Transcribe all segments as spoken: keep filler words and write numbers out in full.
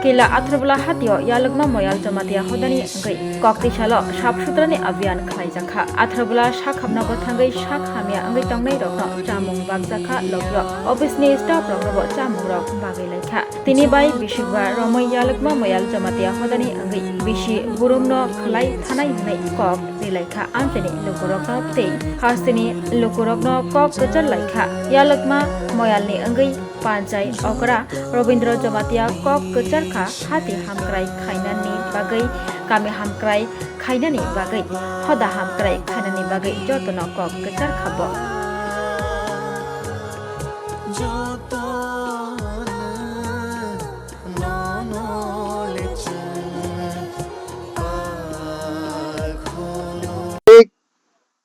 Kila Atharobula hatio Yalwkma Moyal Jamatia hodani wngwi koktwi salo sap sutrani abhiyan khlaijakha. Atharobula sakhapno bwthangwi sak hamya wngwi tongnairokno chamung bakjakha, lokyo office ni staff roknobo chamungrok bagwi laikha. Tini bai bisikba romwi Yalwkma Moyal Jamatia hodani wngwi bisi burumno khlai thanai hwnwi kok rilaikha amchaini lukurokno tei hasteni lukurokno kok kwchar laikha. Yalwkma Moyalni wngwi Panchai okra Robindra Jamatia kok kwchar kha, hati hamkrai khainani bagwi, kami hamkrai khainani bagwi, hoda hamkrai khainani bagwi jotono kok kwchar kha bo.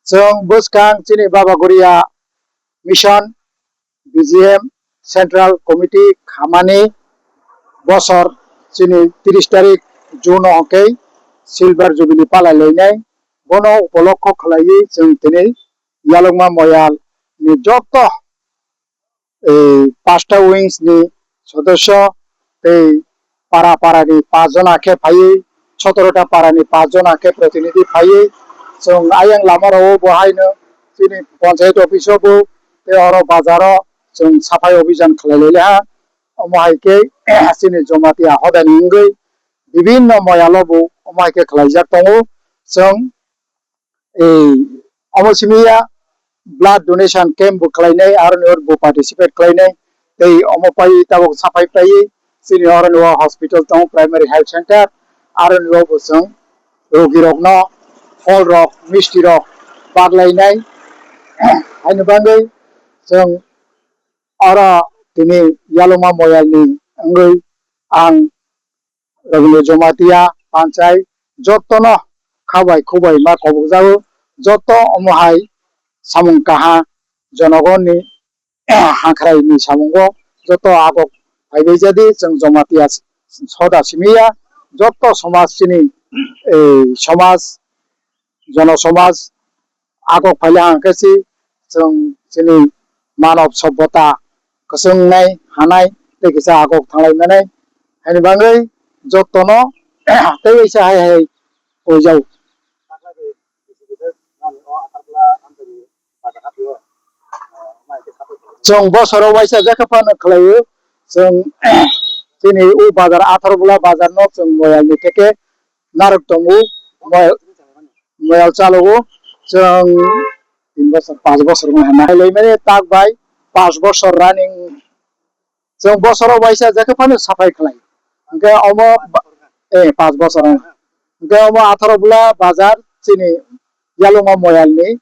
Chwng bwskang chini Baba Guria Mission, B G M Central Committee khamani bosor chini tris tarik June o hwnkhe Silver Jubilee palai lainai. Bono upolokho khlaiwi chwng tini Yalwkma Moyal ni joto ei pasta wings ni sodosyo tei para para ni paanch jona khe phaiwi, sotoro ta para ni paanch jona khe protinidhi phaiwi, chwng ayang lama rao bo haino chini panchayat office o bo tei oro bazar o chwng saphai obhijan khlai lai ha. Omo hai khe chini Jamatia hodani wngwi bibinno moyal o bo omo hai khe khlaijak tongo. Chwng ei omo simi ya blood donation camp bo khlainai, aroni oro bo participate khlainai. Tei omo pai tabuk saphai pai chini oroni o hospital tongo, primary health center, aroni o bo chwng rogirokno pholrok, mistirok baglainai. Haini bagwi chwng oro tini Yalwkma Moyalni wngwi ang Rabindra Jamatia Panchai jotono khabai khubai ma kobokjago, joto omo hai samung kaha jonogonni hangkhrai ni samungo joto agok phaibai jadi chwng Jamatia soda simiya joto somaj chini, eh, somaj jono somaj agok phaile hang khe si chwng chini manob sobbota kwchwngnai hanai tei kisa agok thanglai manai. Haini bagwi jotono tei waisa hai hai poijao. Chwng bosoro waisa jekha phano khlaio, chwng chini o bazar Atharobula bazar no chwng moyal ni theke narwk tongo, moyal, moyal chalogo, chwng tin bosor, panch bosor wngkha na. Laimani tak bai panch bosor running, chwng bosoro waisa jekha phano saphai khlai. Hwnkhe omo ba-, eh, panch bosor, eh. Hwnkhe omo Atharobula bazar chini Yalwkma moyal ni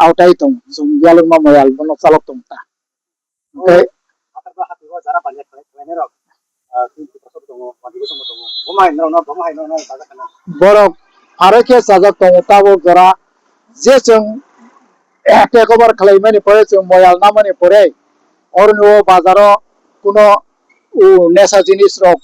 autai tong, chwng Yalwkma moyal bono chalok tong ta. Hwnkhe borok pharo khe chajak tongo tabuk jora je chwng take over khlaimani pore, chwng moyal namani pore, oroni o bazaro kuno, o, nesa jinis rok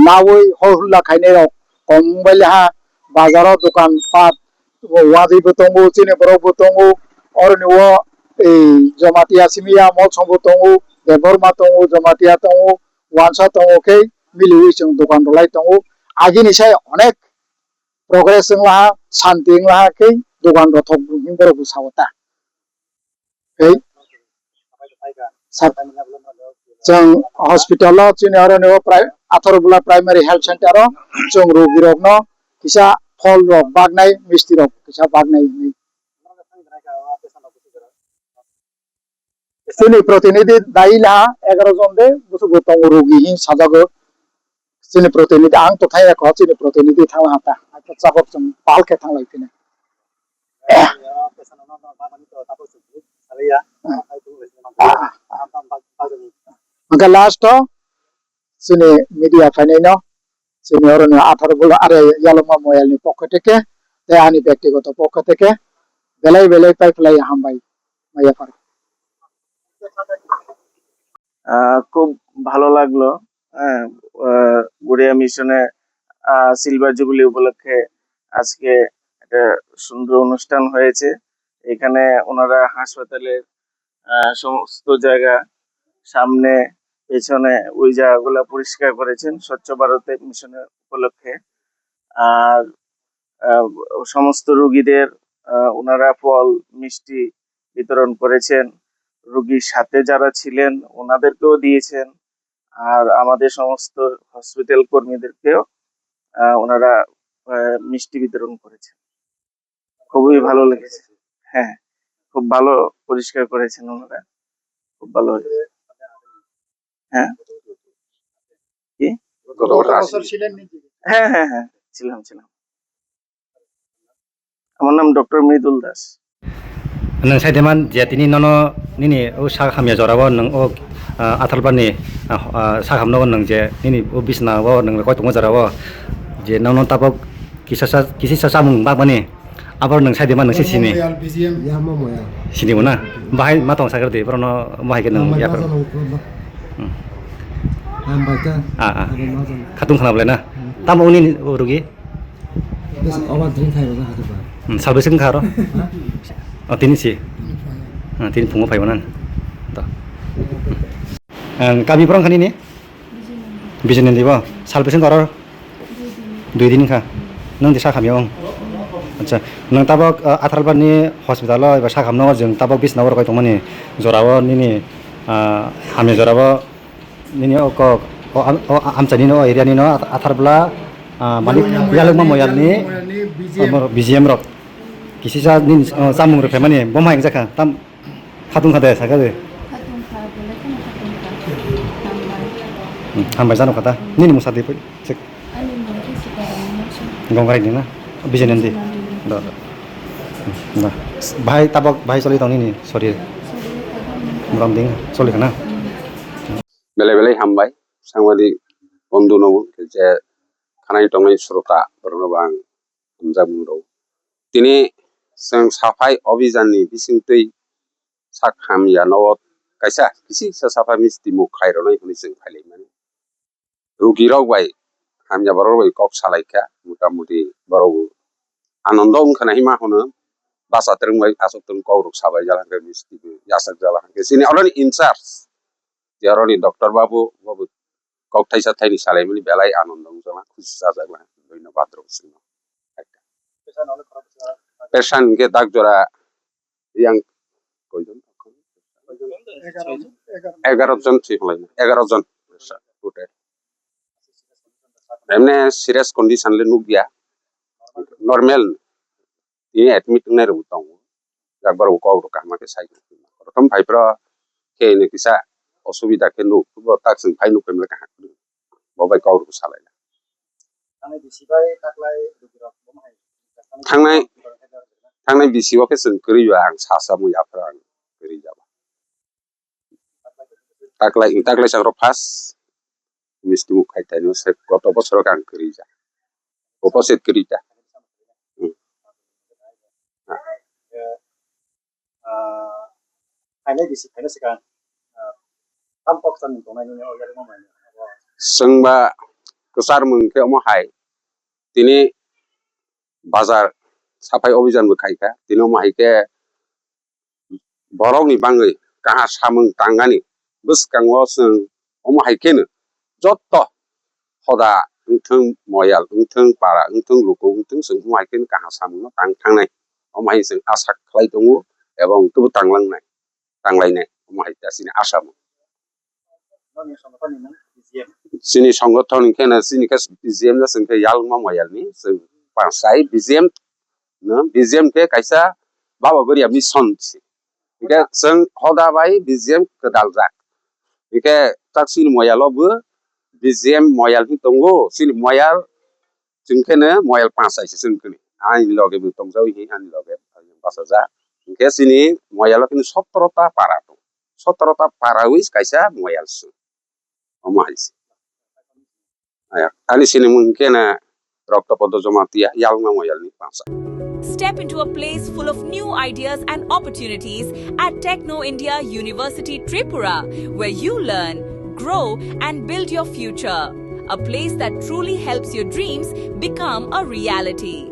nawi hol hulla khainai rok kom wng bai le ha. Bazaro dokan pat wngwi bo tongo, chini borok bo tongo, oroni o, ei, Jamatia simi ya Molsom bo tongo, Debbarma tongo, Jamatia tongo, Wansa tongo khe miliwi chwng dokan rwlai tongo. Agini sai onek progress wng laha, santi wng laha khe dokan rwthok hinwi borok bwsa o ta. Tei sat-, chwng hospital o chini oro ni o pri-, Atharobula Primary Health Center o chwng rogi rok no kisa phol rok baknai, misti rok kisa baknai hinwi. Chini protinidhi dai laha egaroh jon de, busugo tongo rogi hin sajago. Chini protinidhi ang to thai ekho, chini protinidhi thang laha ta. Ang to chabok chwng pal khe thang lai phina. Ah, ah, ah. Hwnkhe last o chini media phainai no, chini oro ni Atharobula are Yalwkma moyal ni pokho theke, tei ani bektigoto pokho theke, belai belai pai phlai hambai maya phar. আহ, খুব ভালো লাগলো। হ্যাঁ, আহ, গড়িয়া মিশনে, আহ, silver jubilee উপলক্ষে আজকে একটা সুন্দর অনুষ্ঠান হয়েছে। এখানে ওনারা হাসপাতালের, আহ, সমস্ত জায়গা সামনে পেছনে ওই জায়গাগুলো পরিষ্কার করেছেন স্বচ্ছ ভারত মিশনের উপলক্ষে। আর আহ, সমস্ত রোগীদের আহ, ওনারা ফল মিষ্টি বিতরণ করেছেন। রোগীর সাথে যারা ছিলেন ওনাদেরকেও দিয়েছেন। আর আমাদের সমস্ত হসপিটাল কর্মীদেরকেও আহ, ওনারা আহ, মিষ্টি বিতরণ করেছেন। খুবই ভালো লেগেছে। হ্যাঁ, খুব ভালো পরিষ্কার করেছেন ওনারা। খুব ভালো হয়েছে। হ্যাঁ। কি? গত বছর আসেনি। হ্যাঁ, হ্যাঁ, হ্যাঁ, ছিলাম, ছিলাম। আমার নাম doctor Mridul Das. Nwng saideman je tini nono nini o sak hamya jorao nwng o, ah, Athalbarni, ah, ah, sak hamno nwng je nini o bisna o nwng koi tongo jorao je nono tabok kisa sa, kisa sa samung bakmani. Abo nwng saideman nwng se sini. Moyal B G M. Ya, mo moyal. Sini bo na? Bahai ma tong sakar de, borokno mo hai ke nwng Hambai yapar. Bajan nang kho ba. Hmm. Hambai ka. Ah, ah. Hambai bajan. Khatung khana bolai na? Hmm. Tamo uni rugi? Bes oban dring khai ba hatu ba. Hmm, salbe sing kharo? Ha? Oh, tini si. Ah, tini phungo phaibo na. To. Ang kami borong khani ni? Bijoy Nandi bo? Sal bwswk oro? Dui din kha. Nwng di sak hamya wng? Acha. Nwng tabok, ah, Athalbarni hospital o eba sak hamno o chwng tabok bisna o rwkoi tongmani jora o nini, ah, hamya jora o nini o kok, o am-, o amchai nini o area nino Atharbla, ah, mani yalwkma moyalni, B G M. B G M rok. Kisisa nini, ah, chamung rok phaimani bo ma hwngjak kha. Tam Khatung kha de, sakha de. Khatung kha, belai kheno khatung kha. Hambai. Hmm, hambai jano kha ta. Nini mung sadi pui. Sik. Ani mung khe Sikarang mung se. Gongrai ni na? Bijoy Nandi. Bijoy Nandi. Do, do. Hmm, do. Bahai tabok, bahai choli tong nini, sorry. Sorry, tabok. Muram ding, choli khana. Hmm. Belai belai hambai, sangwadi bondhu no je khanai tongnai srota, borokno bo ang hamjakmung rw. Tini chwng Safai Abhijan ni bisingtwi sak hamya no kaisa kisi sa Safai misti muk khai rwnai hwnwi chwng phailaimani. Rugi rok bai hamya borok bai kok salai kha, mota moti borok bo anondo wng khna hima hwno basa twrwng bai aswk twrwng kok rok sabai jala hwnkhe misti bo yachak jala hwnkhe chini oroni in charge je oroni doctor babu bo bo kok thaisa thaini salaimani belai anondo wng jala khusi sajak la. Doino bathroom singno. Pesan hwnkhe dak jora yang koijon? Egaro jon thwi phlai, egaro jon. Total. Emne serious condition le nukya. Normal. Tini admit wngnai rok tongo. Jakbar bo kok rok kaham khe sai. Prothom phai phro khe ni kisa osubida khe nuk, bo tak chwng phai nuk khe kaham. Bo bai kok rok salai. Thangnai bisi bai taklai rok bo hai. Thangnai, thangnai bisi o khe chwng kwrwi ba ang sa sa mui aphra ang kwrwi jaba. Taklai, taklai chak rok first misti muk khai taino se koto bosoro khe ang kwrwi ja. Opposite kwrwi ta. Hmm. Ah, phainai bisi phainai swkang, ah, tam kok chan tongnai nini o yari mamai. Chwng ba kwchar mung khe omo hai tini bazar saphai obijan bo khai kha. Tini omo hai khe borokni bangwi kaha samung tangani bwskango chwng omo hai kheno joto hoda wngthwng, moyal wngthwng, para wngthwng, luku wngthwng, chwng omo hai kheno kaha samungno tang thangnai. Omo hai chwng asa khlai tongo ebong teibo tanglangnai, tanglainai, omo hai khe chini asamung. Chini songothon hwnkhe na chini khe B G M no chwng khe yalma moyalni chwng pangsai B G M no, B G M khe kaisa Baba Bwrya mission se. Hwnkhe chwng hoda bai B G M kwdal jak. Hwnkhe tak chini moyalo bo B G M moyal hin tongo, chini moyal chwng khe no moyal pangsai se chwng khe ni. Ani loge bo tongjawi hi ani loge bachajak. Hwnkhe chini moyalo khe no sotoro ta para tongo. Sotoro ta para wi kaisa moyal se. Omo hai se. Aya, ani sinimung khe na Rokto Podo Jamatia, Yalma Moyalni bangsa. Step into a place full of new ideas and opportunities at Techno India University Tripura, where you learn, grow, and build your future. A place that truly helps your dreams become a reality.